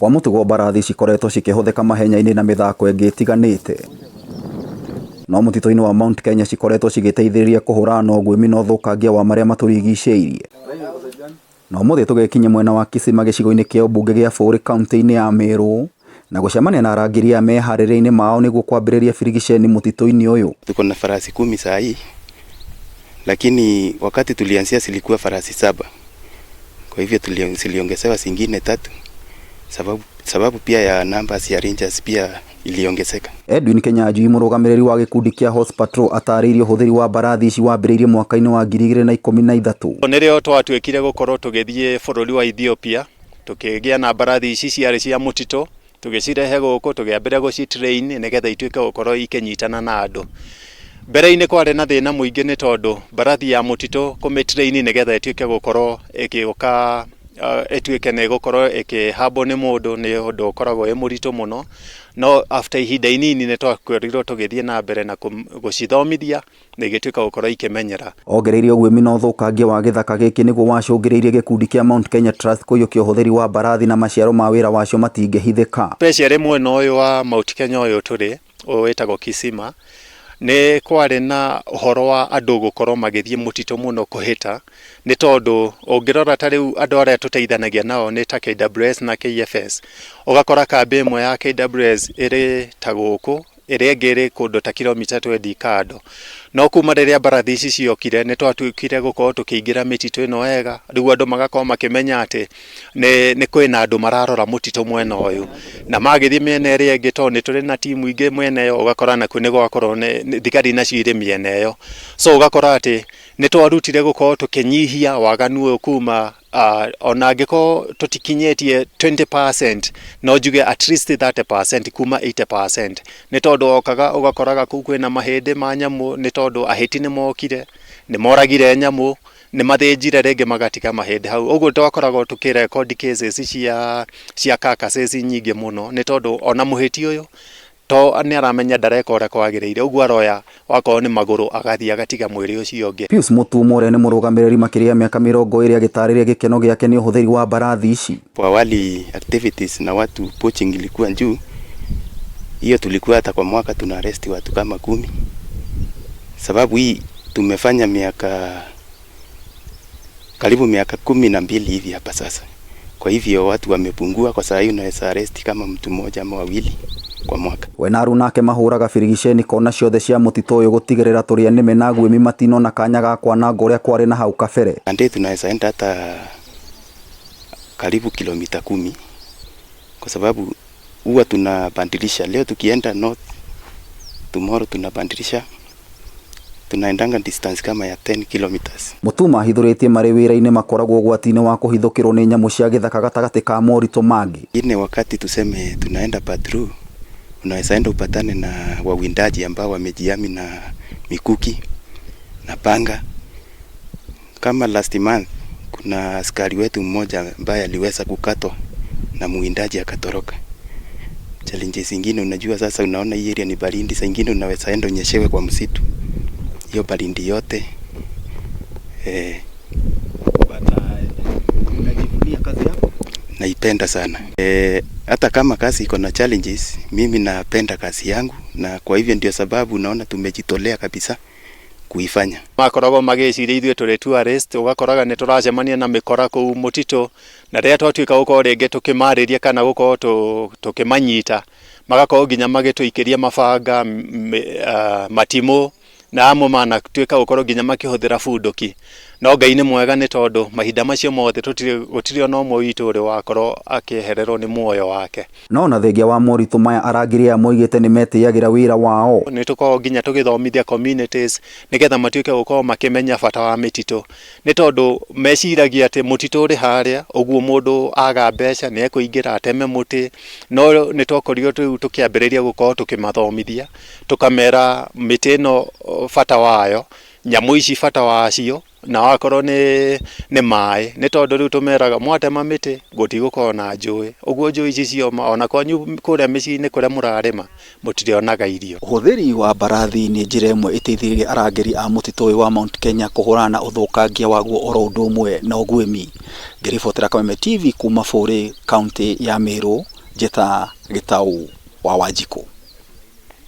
Kwa mũtugo mbarathi cikoretwo cikĩhũthĩka mahenya-inĩ na mĩthako ĩngĩ ĩtiganĩte. No mũtitũ-inĩ wa Mount Kenya cikoretwo cigĩteithĩrĩria kũhũrana na ũguĩmi na ũthũkangia wa marĩa matũrigicĩirie. Na ũmũthĩ tũgekinyia mwena wa Kisima gĩcigo-inĩ kĩa ũmbunge gĩa Bũũrĩ kaunti-inĩ ya Meru na gũcemania na arangĩri aya meharĩria-inĩ mao nĩguo kwambĩrĩria birigiceni mũtitũ-inĩ ũyũ. Tuko na farasi 10 saa hii, lakini wakati tulianzia zilikuwa farasi 7. Kwa hivyo ziliongezewa zingine 3 sababu pia ya numbers ya rangers pia iliongezeka. Edwin Kenyanjui mũrũgamĩrĩri wa gĩkundi kĩa Horse Patrol atarĩirie ũhũthĩri wa mbarathi ici wambĩrĩirie mwaka-inĩ wa 2013. Nĩrĩo twatuĩkire gũkorwo tũgĩthiĩ bũrũri wa Ethiopia, tũkĩgĩa na mbarathi ici ciarĩ cia mũtitũ, tũgĩcirehe gũkũ, tũkĩambĩrĩria gũcitrain nĩgetha ituĩke gũkorwo ikĩnyitana na andũ. Mbere-inĩ kwarĩ na thĩna mũingĩ nĩ tondũ mbarathi ya mũtitũ kũmĩtrain nĩgetha ĩtuĩke gũkorwo ĩgĩũka ĩtuĩke nĩ ĩgũkorwo ĩkĩhambwo nĩ mũndũ nĩ ũndũ ũkoragwo wĩ mũritũ mũno. No after ihinda inini nĩ twakorirwo tũgĩthiĩ na mbere na gũcithomithia na igĩtuĩka gũkorwo ikĩmenyera. Ongereire ũguĩmi na ũthũkangia wa gĩthaka gĩkĩ nĩguo wacũngĩrĩirie gĩkundi kĩa Mount Kenya Trust kũiyũkia ũhũthĩri wa mbarathi na maciaro ma wĩra wacio matingĩhithĩka. Especially mwena ũyũ wa Mount Kenya ũyũ tũrĩ, ũyũ wĩtagwo Kisima, nĩ kwarĩ na ũhoro wa andũ gũkorwo magĩthiĩ mũtitũ mũno kũhĩta, nĩ tondũ ũngĩrora ta rĩu andũ arĩa tũteithanagia nao nĩ ta KWS na KFS, ũgakora kambĩ ĩmwe ya KWS ĩrĩ ta gũkũ, ĩrĩa ĩngĩ ĩrĩ kũndũ ta kilomita 20 kando. No kuma rĩrĩa mbarathi ici ciokire nĩ twatuĩkire gũkorwo tũkĩingĩra mĩtitũ ĩno wega, rĩu andũ magakorwo makĩmenya atĩ nĩ kwĩna andũ mararora mũtitũ mwena ũyũ. Na magĩthiĩ mĩena ĩrĩa ĩngĩ tondũ nĩ tũrĩ na timu ingĩ mwena ĩyo, ũgakora nakuo nĩ gwakorwo nĩ thigari nacio irĩ mĩena ĩyo. So ũgakora atĩ nĩ twarutire gũkorwo tũkĩnyihia waganu ũyũ kuma ona angĩkorwo tũtikinyĩtie 20%, no njuge at least 30% kuma 80%. Nĩ tondũ wokaga ũgakoraga kũu kwĩna mahĩndĩ ma nyamũ, nĩ tondũ ahĩti nĩ mokire, nĩ moragire nyamũ, nĩ mathĩnjire rĩngĩ magatiga mahĩndĩ hau. Ũguo twakoragwo tũkĩrekondi cases cia carcasses nyingĩ mũno, nĩ tondũ ona mũhĩti ũyũ to nĩ aramenya ndareka ũrĩa kwagĩrĩire, ũguo aroya wakorwo nĩ magũrũ agathiĩ agatiga mwĩrĩ ũcio ũngĩ. Pius Mutumo ũrĩa nĩ mũrũgamĩrĩri makĩria ya mĩaka 20 agĩtarĩria gĩkeno gĩake nĩ ũhũthĩri wa mbarathi ici. Kwa awali activities na watu poaching ilikuwa juu, hiyo tulikuwa hata kwa mwaka tuna arrest watu kama 10. Sababu hii tumefanya miaka karibu miaka 12 hivi hapa sasa. Kwa hivyo watu wamepungua, kwa saa hii unaweza arrest kama mtu mmoja ama wawili kwa mwaka. We na aruna ake mahũraga birigiceni kona ciothe cia mũtitũ ũyũ gũtigĩrĩra tũrĩa nĩme na guĩmi matinona kanya ga kwananga ũrĩa kwarĩ na hau kabere. Ande tunaweza enda hata karibu kilomita 10 kwa sababu huwa tunabadilisha. Leo tukienda north, tomorrow tunabadilisha. Tunaendanga distance kama ya 10 kilometers. Mutuma ahithũrĩtie marĩ wĩra-inĩ makoragwo ũgwati-inĩ wa kũhithũkĩrwo nĩ nyamũ cia gĩthaka gatagatĩ ka moritũ mangĩ. Ine wakati tuseme tunaenda patrol, unaweza enda upatane na wawindaji ambao wamejiami na mikuki na panga. Kama last month kuna askari wetu mmoja ambaye aliweza kukatwa na muwindaji akatoroka. Challenges zingine unajua sasa unaona hii area ni baridi, saa ingine unaweza enda unyeshewe kwa msitu. Hiyo baridi yote. But unajivunia kazi yako? Naipenda sana. Hata kama kazi iko na challenges, mimi napenda kazi yangu na kwa hivyo ndio sababu naona tumejitolea kabisa kuifanya. Makoragwo magĩciria ithuĩ tũrĩ tourist, ũgakoraga nĩ tũracemania na mĩkora kũu mũtitũ, na rĩrĩa twatuĩka gũkorwo rĩngĩ tũkĩmarĩria kana gũkorwo tũkĩmanyita, magakorwo nginya magĩtũikĩria mabanga, matimũ, na amwe manatuĩka gũkorwo nginya makĩhũthĩra bunduki. No Ngai nĩ mwega nĩ tondũ mahinda macio mothe gũtirĩ ona ũmwe witũ ũrĩ wakorwo akĩehererwo nĩ muoyo wake. No ona thengia wa moritũ maya arangĩri aya moigĩte nĩ metĩyagĩra wĩra wao. Nĩ tũkoragwo nginya tũgĩthomithia communities nĩgetha matuĩke gũkorwo makĩmenya bata wa mĩtitũ, nĩ tondũ meciragia atĩ mũtitũ ũrĩ harĩa ũguo mũndũ aga mbeca nĩ ekũingĩra ateme mũtĩ. No nĩ twakorirwo rĩu tũkĩambĩrĩria gũkorwo tũkĩmathomithia, tũkamera mĩtĩ ĩno bata wayo, Nyamũ ici bata wacio na wakorwo nĩ nĩ maĩ, nĩ tondũ rĩu tũmeraga mwatema mĩtĩ gũtigũkorwo na njũĩ, ũguo njũĩ ici cioma ona kwanyu kũrĩa mĩciĩ-inĩ kũrĩa mũrarĩma mũtirĩonaga irio. Ũhũthĩri wa mbarathi nĩ njĩra ĩmwe ĩteithĩrĩirie arangĩri a mũtitũ ũyũ wa Mount Kenya kũhũrana na ũthũkangia waguo oro ũndũ ũmwe na ũguĩmi. Ngĩribotera Kameme TV kuma Bũrĩ, kaũntĩ ya Meru, Njĩta Gĩtaũ wa Wanjikũ.